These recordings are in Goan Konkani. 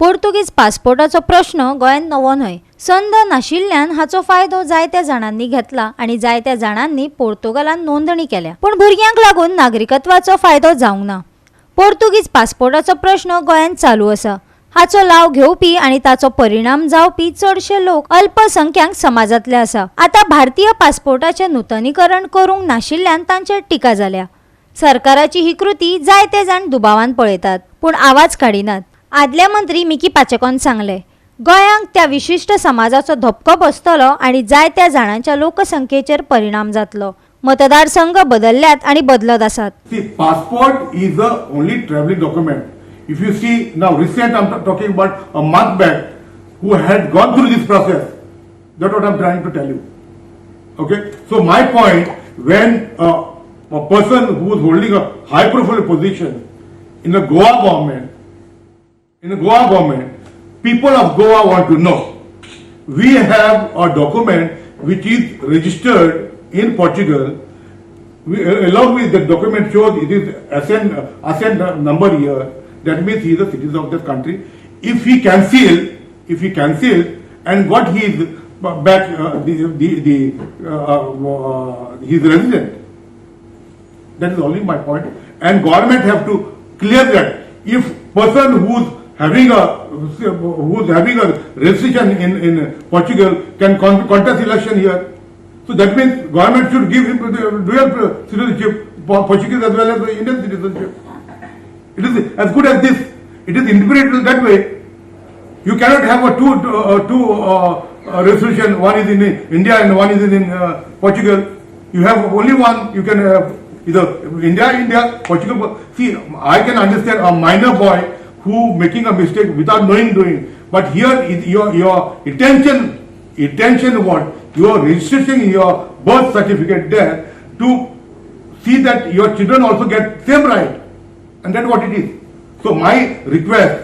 पोर्तुगीज पासपोर्टाचो प्रश्न गोंयांत नवो न्हय. संद नाशिल्ल्यान हाचो फायदो जायत्या जाणांनी घेतला आनी जायत्या जाणांनी पोर्तुगालान नोंदणी केल्या, पूण भुरग्यांक लागून नागरिकत्वाचो फायदो जावंक ना. पोर्तुगीज पासपोर्टाचो प्रश्न गोंयांत चालू आसा. हाचो लाव घेवपी आनी ताचो परिणाम जावपी चडशे लोक अल्पसंख्याक समाजांतले आसा. आतां भारतीय पासपोर्टाचें नुतनीकरण करूंक नाशिल्ल्यान तांचेर टिका जाल्या. सरकाराची ही कृती जायते जाण दुबावान पळयतात, पूण आवाज काडिनात. आदले मंत्री मिकी पाचेकोन सांगले, गोंयांक त्या विशिश्ट समाजाचो धपको बसतलो आनी जायत्या जाणांच्या लोकसंख्येचेर परिणाम जातलो. मतदारसंघ बदलल्यात आनी बदलत आसात. See, passport is the only traveling document. If you see now, recent, I'm talking about a month back, who had gone through this process. That's what I'm trying to tell you. Okay, so my point, when a person who is holding a high profile position in the Goa government, in the Goa government, people of Goa want to know. We have a document which is registered in Portugal. Along with the document shows it is SN number here. That means he is a citizen of this country. If he cancel and got his back the his resident. That is only my point. And government have to clear that if person who's having a registration in Portugal can contest election here. So that means government should give him the dual citizenship, Portuguese as well as the Indian citizenship. It is as good as this. It is interpreted that way. You cannot have a two resolution. One is in India and one is in Portugal. You have only one. You can have either India, India, Portugal. See, I can understand a minor boy who making a mistake without knowing doing. But here is your intention, what? Your registration in your birth certificate there to see that your children also get same right. And that's what it is. So my request,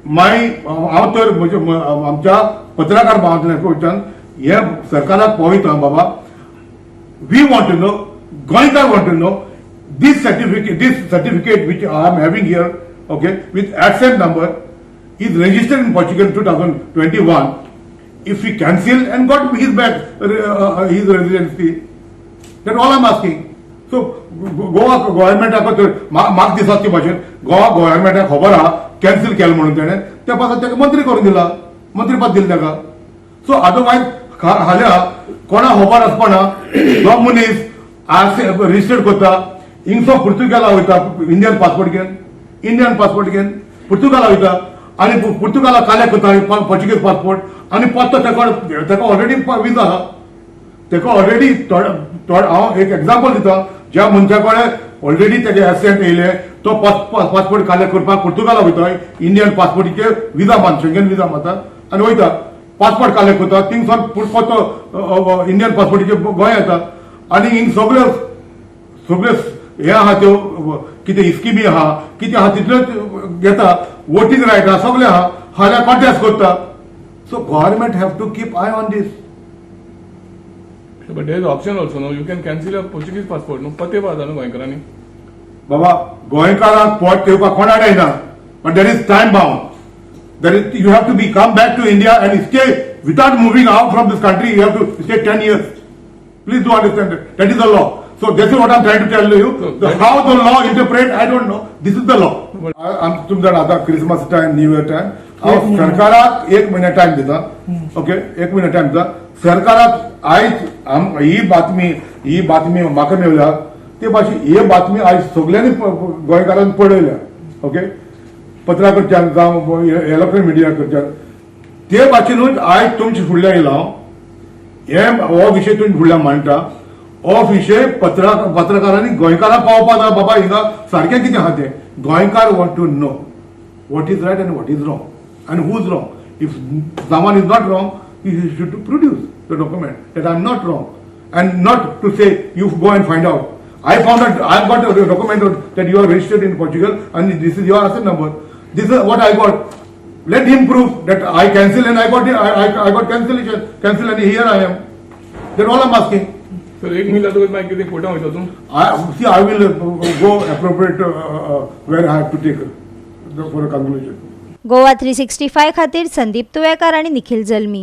my हांव तर म्हजे आमच्या पत्रकार भावांतल्यान कडच्यान हे सरकाराक पावयता, बाबा, we want to know, Goenkar want to know, this certificate which I am having here, okay, with accent number, is registered in Portugal in 2021. If he cancel and got his back his residency, that's all I'm asking. So Goa गव्हर्मेंटाक म्हाका दिसता ते भाशेन गोवा गव्हर्मेंटाक खबर आहा कॅन्सल केलें म्हणून तेणें त्या पासत ताका मंत्री करून दिला, मंत्रीपद दिलें ताका. सो अदरवायज हाल्या कोणा खबर आसपाना, जो मनीस आज रजिस्टर्ड करता, हिंगसो पुर्तुगेला वयता इंडियन पासपोर्ट घेवन, इंडियन पासपोर्ट घेवन पुर्तुगाला वयता आनी पुर्तुगाला कालेक्ट करता पोर्चुगीज पासपोर्ट आनी परतो ताका ताका ऑलरेडी विजा आहा, ताका ऑलरेडी. हांव एक एग्जाम्पल दिता, ज्या मनशा कडेन ऑलरेडी तेजे एसेंट येयले, तो पासपोर्ट कालेक्ट करपाक पुर्तुगाला वयता, इंडियन पासपोर्टीचेर विजा मान शेंगन विजा मारता आनी वयता, पासपोर्ट कालेक्ट करता, थिंगसान परतो इंडियन पासपोर्टीचेर गोंय येता आनी हिंग सगळ्यो सगळ्यो हे आहा, त्यो कितें स्किमी आहा, कितें आहा, तितल्योच घेता, वोटींग रायट आहा, सगळें आहा, फाल्यां कॉन्टेस्ट करता. So government have to keep eye on this. But there is option also, no? You can cancel your Portuguese passport, no? पते पावता न्हू गोंयकारांनी. बाबा, गोंयकारांक पोट येवपाक कोण आडयना, but there is time bound. There is you have to be come back to India and stay without moving out from this country. You have to stay 10 years. Please do understand. That is the law. So this is what I am trying to tell you. How the law interpret, I don't know. This is the law. तुमचा आता Christmas time, new year time, हांव सरकाराक एक म्हयनो टायम दिता, ओके? एक म्हयनो टायम दिता सरकाराक. आयज ही बातमी म्हाका मेळ्ळ्या, ते भाशेन ही बातमी आयज सगळ्यांनी गोंयकारांनी पळयल्या, ओके, पत्रा कडच्यान जावं इलेक्ट्रॉनिक मिडिया कडच्यान. ते भाशेनूच आयज तुमचे फुडल्यान येयला हांव. हे हो विशय तुमच्या फुडल्यान मांडटा. हो विशय पत्रकारांनी गोंयकारांक पावपा जाय, बाबा, हिंगा सारकें कितें आहा तें. गोंयकार want to know what is right and what is wrong and who is wrong. If someone is not wrong, he should produce the document that I am not wrong and not to say you go and find out. I found out, I got a document that you are registered in Portugal and this is your asset number. This is what I got. Let him prove that I cancel and I got I got cancellation, cancel and here I am. That's all I'm asking. Sir, एक मिल जातकच मागीर कितें कोर्टान वयता तूं? I see. I will go appropriate where I have to take for a conclusion. Goa 365 खातीर संदीप तुवेकार आनी निखिल जल्मी.